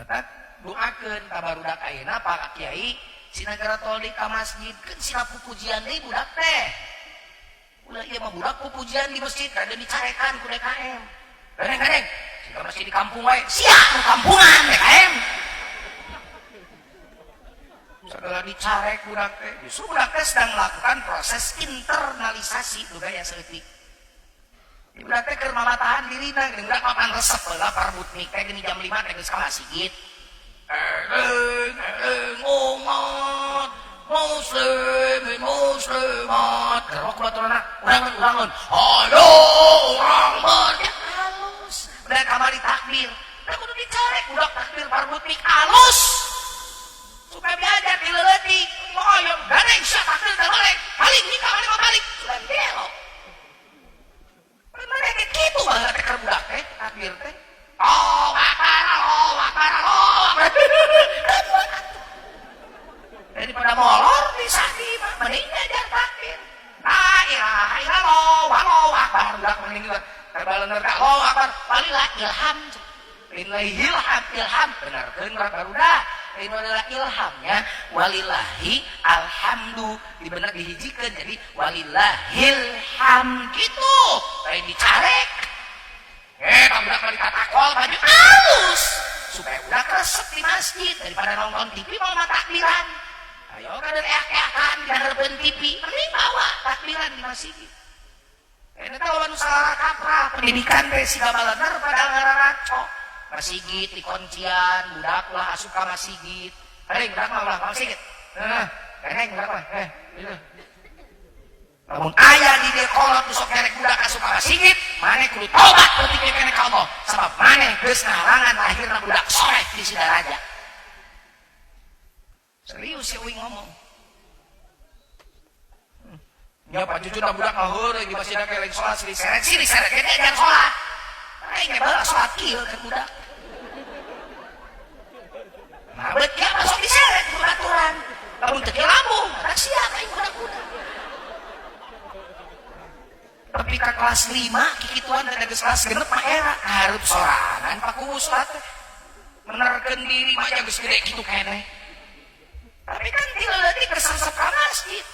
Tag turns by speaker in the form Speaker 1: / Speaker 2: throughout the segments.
Speaker 1: Matak doakeun ka barudak ayeuna Pak Kiai sina gara tol di ka masjid keun sina pupujian deui budak teh. Ulah ieu mah budak pupujian di masjid kada dicarekan ku DKM. Gandeng-gandeng siga masih di kampung wae. Sia nu kampungan DKM. Segala dicarek budak teh. Justru budak teh sedang melakukan proses internalisasi nu gaya saeutik. Budak teh keur mamatahan dirina geuning budak mapan resep heula parbutnik teh geuning jam 5 teh geus ka masjid. Eleng eleng umat muslimin muslimat gerok baturna urangan urangan ayo urang berja halus budak kamari takbir da kudu dicarek budak takbir parbutnik halus supaya diajar di leutik oh ayo gandeng sia takbir teh balik balik nikah balik balik sudah gelo. Mereka gitu baheula teh keur budak teh takbir teh. Oh, akbar, Allah akbar, Allah akbar. Daripada molor di sadi mah mending diajar takbir. La ilaha illallah, Allahu akbar budak mending juga. Terbalener ka Allahu akbar, walillah ilham. Lillahi ilham, ilham benerkeun urang barudak. Ini adalah ilhamnya walillahi alhamdu dibener dihijikeun jadi walillahilham gitu lain dicarek eh budak mah ditatakol baju halus supaya budak resep di masjid daripada nonton TV mau mah takbiran ayo kader eak-eakan di hareupeun TV mending bawa takbiran di masjid. Ini teh loba nu salah kaprah pendidikan teh siga balener padahal ngararaco. Masjid dikuncian budak ulah asup ka masjid. Gandeng budak mah ulah ka masjid. Heeh, gandeng budak mah. Eh, gitu. Lamun aya di dieu kolot nu sok kerek budak asup ka masjid, maneh kudu tobat leutik keneh ka Allah. Sabab maneh geus ngahalangan lahirna budak soleh di Sidaraja. Serius ya uing ngomong. Ya Pak Cucu dah budak mah heureuy di masjid ge lain salat silih seret silih seret ge diajar salat. Aing ge baheula salat kieu ke budak. Nah, bet kieu masuk diseret ku baturan. Lamun teu kieu lambung, tak siap aing budak-budak. Tapi ka kelas 5 kikituan teh geus kelas 6 mah era hareup sorangan Pak Kuwu salat teh. Menerkeun diri mah geus gede kitu keneh. Tapi kan ti leutik geus resep ka masjid.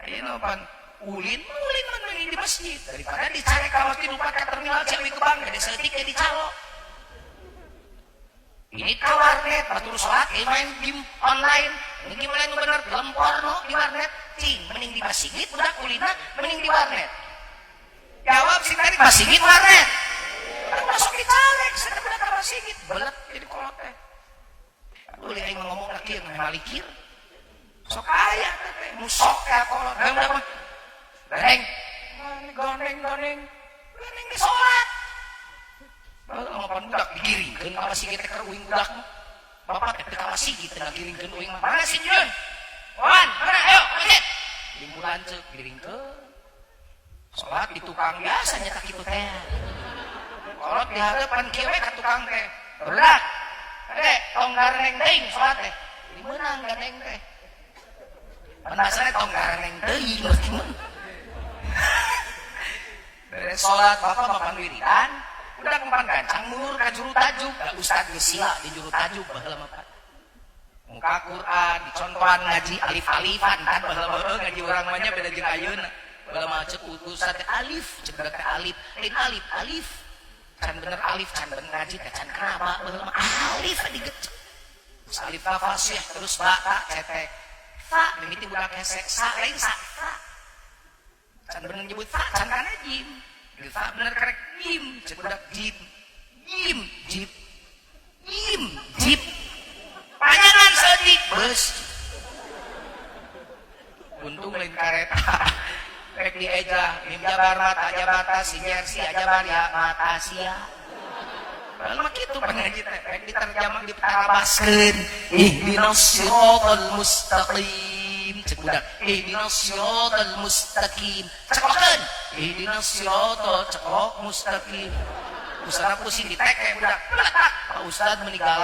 Speaker 1: Ayeuna pan ulin ulin mah mending di masjid daripada dicari ka masjid lupa ka terminal Ciawi Kebang gede saeutik ge dicalo. Ini ka warnet batur salat ge main game online. Ini gimana nu bener film porno di warnet. Cing mending di masjid budak ulina mending di warnet. Jawab sih tadi masjid warnet. Kan masuk dicarek saya budak ka masjid belet jadi kolot teh. Boleh aing ngomong kieu malikir. Sok aya teh nu sok ka kolot. Hayang budak mah. Gandeng. Gandeng gandeng. Gandeng di salat. Baheula mah pan budak digiringkeun ka masjid teh keur uing budak mah. Bapak teh teu ka masjid teh ngagiringkeun uing mah. Mana si Jun? Wan, mana ayo ka masjid. Limbulan ceuk giringkeun. Salat di tukang biasa nya tak kitu teh. Kolot di hareupan kieu we ka tukang teh. Barudak. Ade, tong gareng teuing salat teh. Jadi meunang gandeng teh. Penasaran tong gareng teuing berarti meunang. Beres salat bapak mapan wiridan, udah mempan gancang mulur ka juru tajuk, da ustad geus sila di juru tajuk baheula mah Pak. Muka Quran dicontohan ngaji alif-alifan kan baheula mah ngaji urang mah nya beda jeung ayeuna. Baheula mah ceuk ustad teh alif, ceuk teh alif, lain alif, alif. Can bener alif, can bener ngaji teh can kenapa baheula mah alif digecek. Terus alif ta fasih terus ba ta cetek. Fa mimiti budak hese sa lain sa fa. Can bener nyebut fa can kana jim. Fa bener karek jim, cek budak jim. Jim, jip. Jim, jip. Panjangan saeutik beus. Untung lain kareta. Rek dieja mim jabar mata jabata si jer si jabar ya mata sia. Padahal mah kitu pangaji teh rek diterjemah ditarabaskeun. Ihdinas siratal mustaqim. Cek budak ihdinas siratal mustaqim. Cekokeun ihdinas siratal ceklok mustaqim. Ustaz pusing diteke budak. Letak Pak Ustaz meninggal.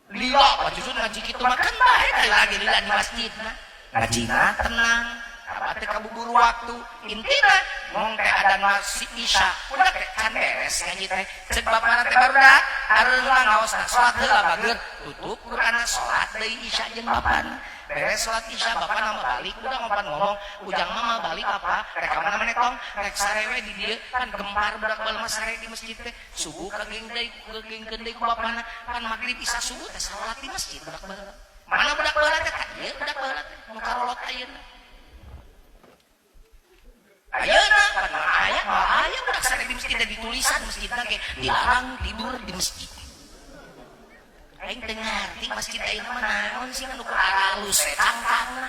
Speaker 1: Lila Pak Cucu ngaji kitu mah kan bae lagi lila di masjid nah. Ngajina tenang. Abah teh kabubur waktu. Intina mong teh adan masih isya. Udah teh can beres ngaji teh. Cek bapana teh barudak areuna ngaosna salat heula bager. Tutup Qur'anna salat deui isya jeung bapana. Beres salat isya bapana mah balik udah ngopan ngomong ujang mama balik apa rek ka mana maneh tong rek sarewe di dieu kan gempar budak baheula mah sare di masjid teh subuh kageng deui kagengkeun deui ku bapana pan magrib isya subuh teh salat di masjid budak baheula mana budak baheula teh ka ieu budak baheula teh nu karolot ayeuna ayeuna pan aya aya budak sare di masjid teh ditulisan masjidna ge dilarang tidur di masjid. Aing teu ngarti masjid ayeuna mah naon sih nu aralus we cangkangna.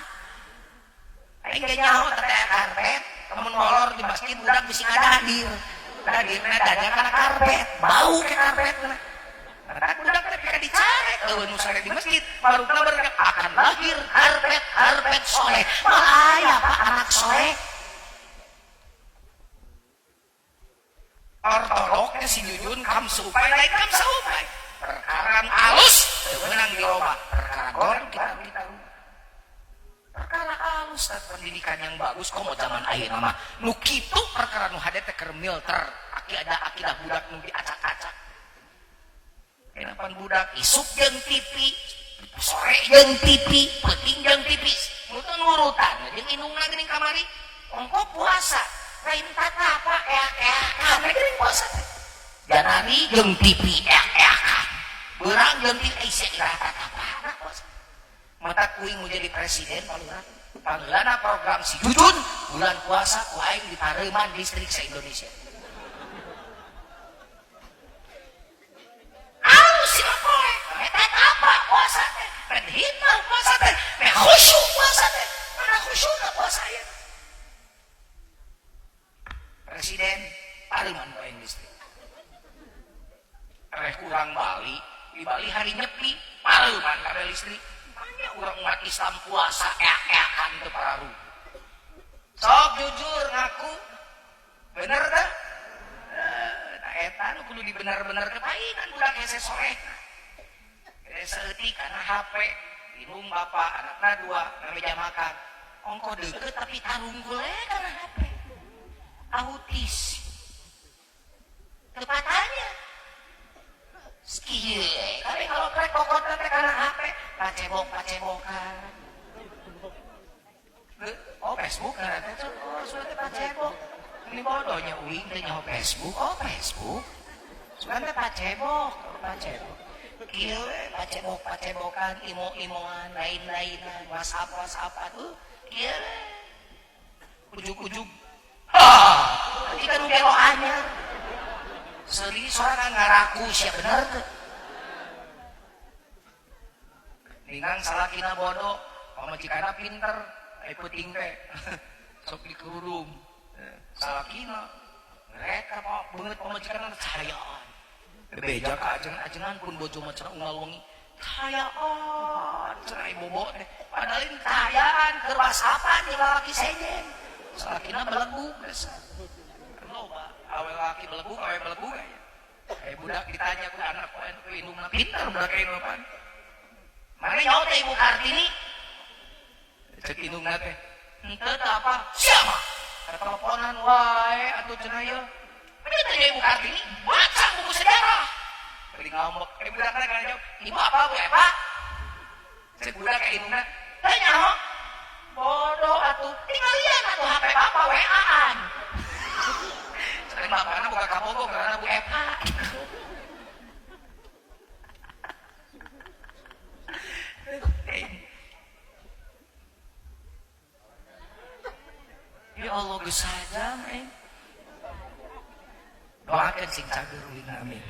Speaker 1: Aing ge nyaho teh aya karpet, lamun molor di masjid budak bisi ngadadir. Dadirna danya kana karpet, bau ke karpetna. Matak budak teh pika dicarek eueuh nu sare di masjid, barukna berkata akan lahir karpet karpet soleh. Malah aya Pak anak soleh. Ortodoknya si Jujun kam supaya lain kam saupay. Perkara alus teu meunang dirobah, perkara goreng kita rubah. Perkara alus dan pendidikan yang bagus komo zaman ayeuna mah nu kitu perkara nu hade teh keur milter akidah akidah budak nu diacak-acak. Kenapan budak isuk jeung TV, sore jeung TV, peuting jeung TV, nu teu nurutan jeung indungna geuning kamari ongko puasa lain tatapa eak-eakan geuning puasa teh. Janari jeung TV eak-eakan. Beurang jeung TV sia iraha tatapa puasa. Mata kuing mau jadi presiden palurah. Panggeulana program si Jujun bulan puasa ku aing dipareuman listrik sa-Indonesia. Alus si poe, eta apa puasa teh? Meh hikmah puasa teh, meh khusyuk puasa teh. Mana khusyukna puasa ayeuna? Presiden pareuman ku aing listrik. Reh kurang Bali, di Bali hari nyepi, pareuman kabeh listrik. Banyak orang umat Islam puasa eak-eakan teu pararuh. Sok jujur ngaku. Bener teh? Nah eta nu kudu dibener-bener kepainan budak hese soleh. Hese saeutik kana HP, indung bapak anakna dua na meja makan. Ongkoh deukeut tapi tarunggul we kana HP. Autis. Teu patanya. Kieu tapi kalau prek kokotna teh kana HP, pacebok-pacebokan. Oh Facebook ngaran teh, oh sudah teh pacebok. Ini bodohnya uing teh nyaho Facebook. Oh Facebook. Sugan teh pacebok, pacebok. Kieu we pacebok-pacebokan, imo-imoan, lain-lainan, WhatsApp-WhatsAppan. Kieu we. Ujug-ujug. Ah, kita nu gelo anyar. Seuri sorangan ngaraku sia bener teu. Ningang salakina bodoh, pamajikanna pinter, ai peuting teh. Sok dikerudung. Salakina mereka beungeut pamajikanna cahayaan. Bebeja ka ajengan-ajengan pun bojo mah cenah unggal wengi. Cahayaan cenah ai bobo teh. Padahal ini cahayaan keur wasapan jeung lalaki sejen. Salakina belegug geus. Loba awe laki belegug, awe belegug aya. Budak ditanya ku anak ku indungna pinter budak indungna pan. Mana nyaho teh Ibu Kartini? Cek indungna teh. Henteu teh apa? Siapa? Teleponan wae atuh cenah ieu. Mana teh Ibu Kartini? Baca buku sejarah. Bari ngambek. Budak kana jawab, Ibu apa Bu Eva? Cek budak ka indungna. Teh nyaho? Bodoh atuh. Tinggalian atuh HP bapak WA-an. Sering bapakna boga kabogo karena Bu Eva. Ya Allah geus sajam eh. Doakeun sing cager ulin amin.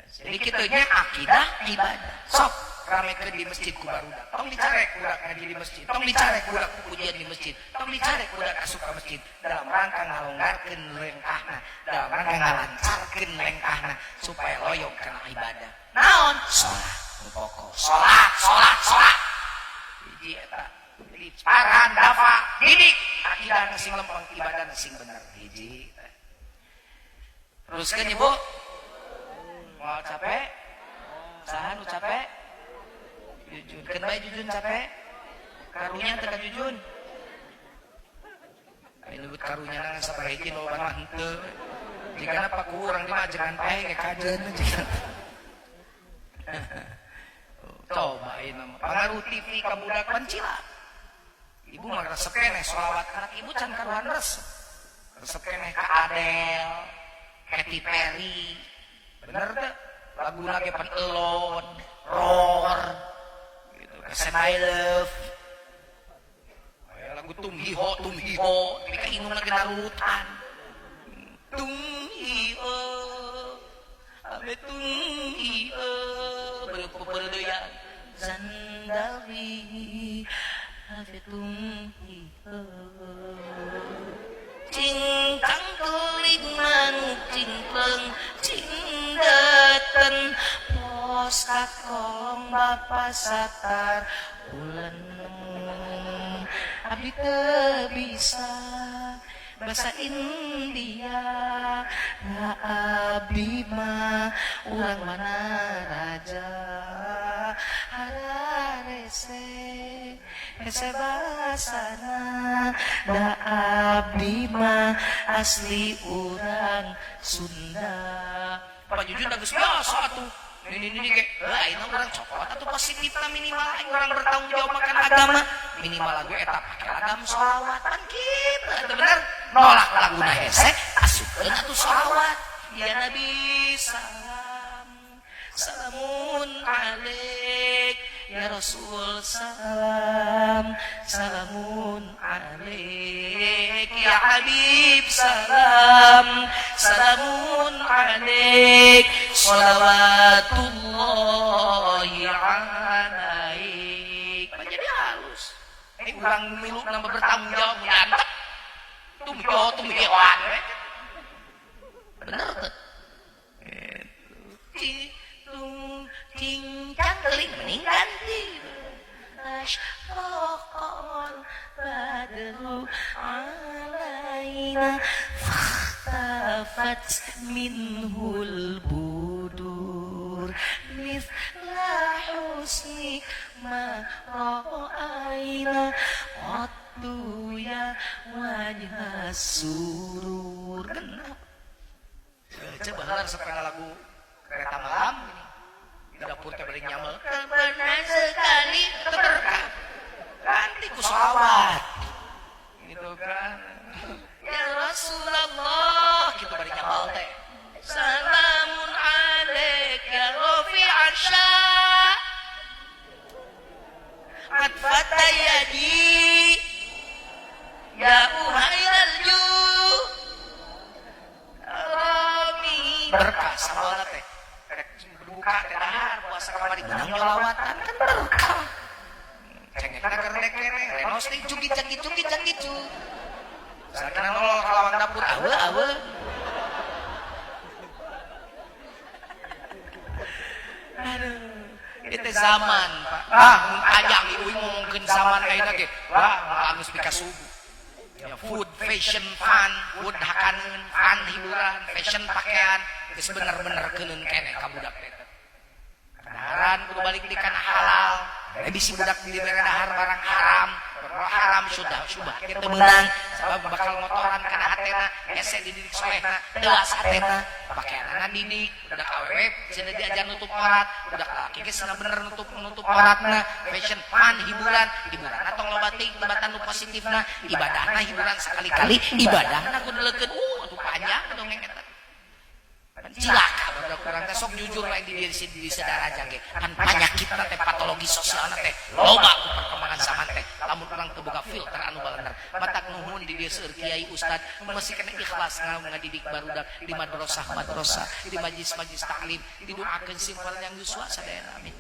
Speaker 1: Jadi kitunya akidah ibadah. Sok ramekeun di masjid ku barudak. Tong dicarek budak ngaji di masjid. Tong dicarek budak pujian di masjid. Tong dicarek budak asup ka masjid dalam rangka ngalonggarkeun lengkahna, dalam rangka ngalancarkeun lengkahna supaya loyong kana ibadah. Naon? Salat. Nu pokok. Salat, salat, salat. Hiji eta. Jadi paran dafa didik akidah sing lempeng ibadah sing bener. Hiji. Teruskeun Ibu. Mau capek? Saha nu capek? Jujun. Keun bae Jujun capek? Karunya teh ka Jujun. Karunya ngan sabaraha hiji loba mah henteu. Jigana paku urang di mah ajengan pae ge kajeun jiga. Coba ayeuna mah pangaruh TV ka budak pan cilak. Ibu mah resep keneh sholawat, anak ibu can karuhan resep. Resep keneh ka Adele, Katy Perry. Bener teu? Laguna ge pan Alone, Roar, gitu. Kasih My Love. Aya lagu Tum Hi Ho, Tum Hi Ho, tapi ka indungna ge narurutan. Tum Hi Ho, ame Tum Hi Ho, beupeupeureudeuyan. Zandali, ame Tum Hi Ho. Cingkang keling manuk cingkleng cingdeten pos kakolong Bapak Satar ulen abdi teu bisa bahasa India da abdi mah urang mana raja hararese hese basana da abdi mah asli urang Sunda. Pak Jujun geus biasa atuh. Ini ge ayeuna urang cokot atuh positifna, minimal aing urang bertanggung jawab makan agama, minimal lagu eta pake lagam sholawat pan kitu atuh. Bener nolak laguna hese, asupkeun atuh sholawat. Ya Nabi salam, salamun alaik, ya Rasul salam, salamun alaik, ya Habib salam, salamun alaik, sholawatullahi alaik. Jadi halus urang milu nambah bertanggung jawab mantap tumyo tumyoan we. Bener tuh. Tung cincang keling mending ganti. Asyraqal badru alaina fakhtafat minhul budur mithla husni ma ra'aina qattu ya wajha surur. Kenapa? Coba heula resep kana lagu Kereta Malam ini. Di dapur teh bari nyamel. Benar sekali berkah. Ganti ku sholawat. Gitu kan. Ya Rasulullah gitu bari nyamel teh. Salamun alaik ya Rafi Asya. Atfata yadi ya uhailal ju Rami berkah sambalna teh. Rek buka teh dahar puasa kamari menang nyolawatan kan berkah. Cengekna keur keneh renos teh cugit cangit cugit cangit cu. Sakina nolol ka lawang dapur awe awe. Aduh, itu zaman Pak. Ah, mun ajang ieu ngomongkeun zaman ayeuna ge. Wah, geus pikasubuh. Ya food, fashion, fun, food hakaneun, fun hiburan, fashion pakaian, geus bener-bener keuneun keneh ka budak teh. Kadaharan kudu balik di kana halal. Bisi budak dibere dahar barang haram, perkara haram sudah subah kita menang sabab bakal ngotoran kana hatena, hese dididik solehna, teuas hatena, pakaianana didik, budak awewe cenah diajar nutup aurat, budak lalaki ge cenah bener nutup auratna, fashion fun hiburan, hiburanna tong loba teuing tibatan nu positifna, ibadahna hiburan sekali-kali, ibadahna kudu leukeun, atuh panjang dongeng eta. Cilaka barudak urang teh sok jujur lain di diri di sadaraja ge kan panyakitna teh patologi sosialna teh loba ku perkembangan zaman teh lamun urang teu boga filter anu balener. Matak nuhun di dieu seueur kiai ustad masih kena ikhlas ngadidik barudak di madrasah-madrasah, di majlis-majlis taklim, didoakeun simpel yang yuswa sadayana, amin.